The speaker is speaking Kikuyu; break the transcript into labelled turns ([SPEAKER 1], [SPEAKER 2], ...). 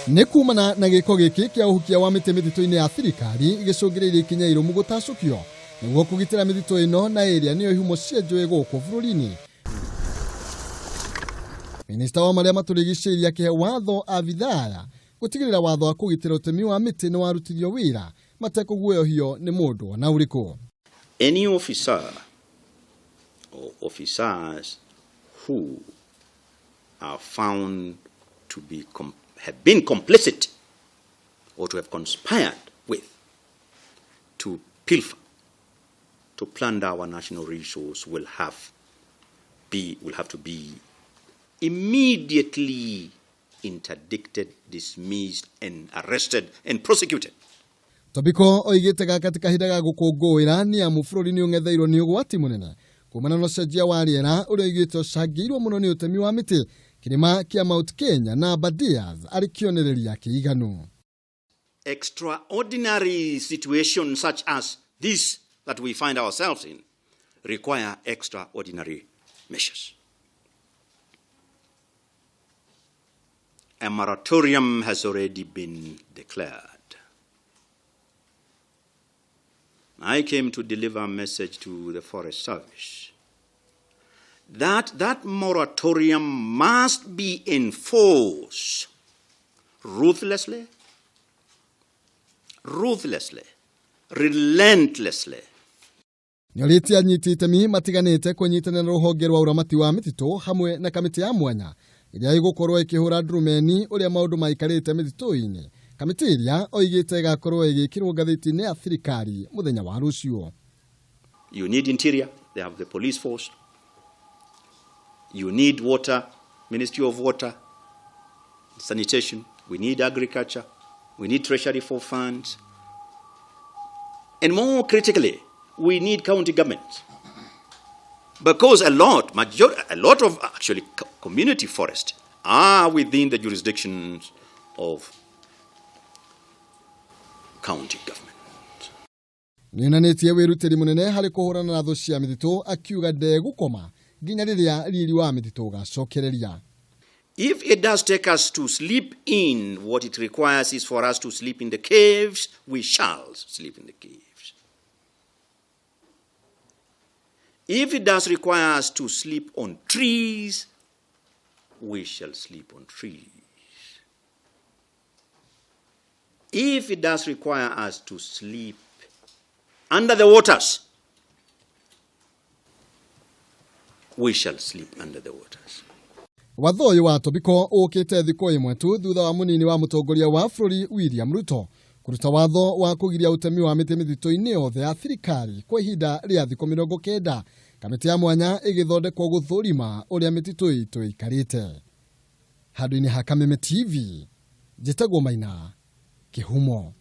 [SPEAKER 1] Nĩ kumana na gĩko gĩkĩ kĩa ũhukia wa mĩtĩ mĩtitũ-inĩ ya thirikari gĩcũngĩrĩirie ikinya irũmu gũtacũkio nĩguo kũgitĩra mĩtitũ ĩno na ĩrĩa nĩyo ihumo cia njũĩ gũkũ bũrũri-inĩ. Minista wa marĩa matũrigicĩirie akĩhe watho abithaya gũtigĩrĩra watho wa kũgitĩra ũtemi wa mĩtĩ nĩ warutithio wĩra matekũguoyohio nĩ mũndũ ona ũrĩkũ.
[SPEAKER 2] Any officer or officers who are found to be have been complicit or to have conspired with to pilfer, to plunder our national resource will have to be immediately interdicted, dismissed, and arrested and prosecuted.
[SPEAKER 1] Tobiko oigĩte gaka ti kahinda ga gũkũngũĩra nĩ amu bũrũri nĩ ũng'etheirwo nĩ ũgwati mũnene kumana na ũcenjia wa rĩera ũrĩa oigĩte ũcangĩirwo mũno nĩ ũtemi wa mĩtĩ kĩrĩma kĩa Mount Kenya na Aberdares arĩ kĩonereria kĩiganu.
[SPEAKER 2] Extraordinary situations such as this that we find ourselves in require extraordinary measures. A moratorium has already been declared. I came to deliver a message to the Forest Service that that moratorium must be enforced ruthlessly, ruthlessly, relentlessly.
[SPEAKER 1] Nĩorĩtie anyiti itemi matiganĩte kũnyitanĩra na rũhonge rwa ũramati wa mĩtitũ hamwe na kamĩtĩ ya mwanya ĩrĩa ĩgũkorwo ĩkĩhũra ndurumeni ũrĩa maũndũ maikarĩte mĩtitũ-inĩ. Kamĩtĩ ĩrĩa oigĩte ĩgakorwo ĩgĩkĩrwo ngathĩti-inĩ ya thirikari mũthenya wa rũciũ.
[SPEAKER 2] You need interior, they have the police force. You need water, Ministry of Water, Sanitation. We need agriculture. We need treasury for funds. And more critically, we need county governments. Because a lot of actually community forests are within the jurisdictions of county government.
[SPEAKER 1] Nĩonanĩtie wĩrutĩri mũnene harĩ kũhũrana na thũ cia mĩtitũ akiuga ndegũkoma nginya rĩrĩa riri wa mĩtitũ ũgacokereria.
[SPEAKER 2] If it does take us to sleep in, what it requires is for us to sleep in the caves, we shall sleep in the caves. If it does require us to sleep on trees, we shall sleep on trees. If it does require us to sleep under the waters, we shall sleep under the waters.
[SPEAKER 1] Watho ũyũ wa Tobiko ũkĩte thikũ ĩmwe tu thutha wa mũnini wa mũtongoria wa bũrũri William Ruto kũruta watho wa kũgiria ũtemi wa mĩtĩ mĩtitũ-inĩ yothe ya thirikari kwa ihinda rĩa thikũ 90, kamĩtĩ ya mwanya ĩgĩthondekwo gũthũrima ũrĩa mĩtitũ itũ ĩikarĩte. Handũ-inĩ ha Kameme TV, njĩtagwo Maina Kĩhumo.